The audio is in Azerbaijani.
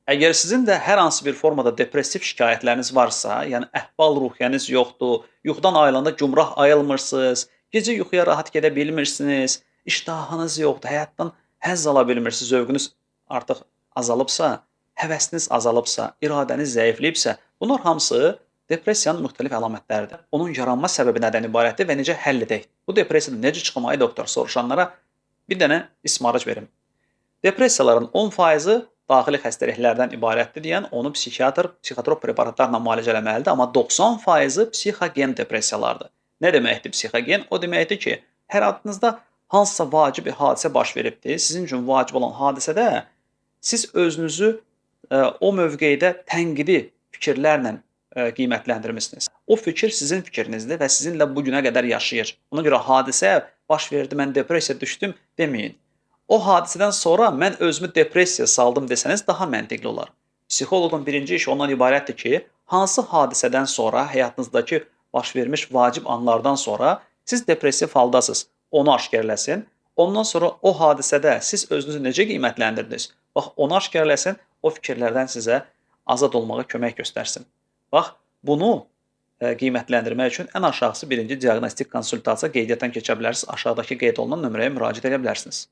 Əgər sizin də hər hansı bir formada depressiv şikayətləriniz varsa, yəni əhval-ruhiyyəniz yoxdur, yuxudan ayılanda gümrah ayılmırsınız, gecə yuxuya rahat gedə bilmirsiniz, iştahınız yoxdur, həyatdan həzz ala bilmirsiniz, zövqünüz artıq azalıbsa, həvəsiniz azalıbsa, iradəniz zəifləyibsə, bunlar hamısı depressiyanın müxtəlif əlamətləridir. Onun yaranma səbəbi nədən ibarətdir və necə həll edək? Bu depressiyadan necə çıxmalı doktor soruşanlara bir dənə ismarıc verim. Depressiyaların 10%-i daxili xəstəliklərdən ibarətdir deyən, onu psixiatr, psixotrop preparatlarla müalicə eləməlidir, amma 90%-i psixogen depressiyalardır. Nə deməkdir psixogen? O deməkdir ki, həyatınızda hansısa vacib bir hadisə baş veribdir. Sizin üçün vacib olan hadisədə siz özünüzü o mövqedə tənqidi fikirlərlə qiymətləndirmisiniz. O fikir sizin fikrinizdir və sizinlə bu günə qədər yaşayır. Ona görə hadisə baş verdi, mən depressiyaya düşdüm deməyin. O hadisədən sonra mən özümü depressiyaya saldım desəniz daha məntiqli olar. Psixoloqun birinci işi ondan ibarətdir ki, hansı hadisədən sonra, həyatınızdakı baş vermiş vacib anlardan sonra siz depressiv haldasınız, onu aşkarlasın. Ondan sonra o hadisədə siz özünüzü necə qiymətləndirdiniz? Bax, onu aşkarlasın, o fikirlərdən sizə azad olmağa kömək göstərsin. Bax, bunu qiymətləndirmək üçün ən aşağısı birinci diaqnostik konsultasiya qeydiyyatdan keçə bilərsiniz. Aşağıdakı qeyd olunan nömrəyə müraciət edə bilərsiniz.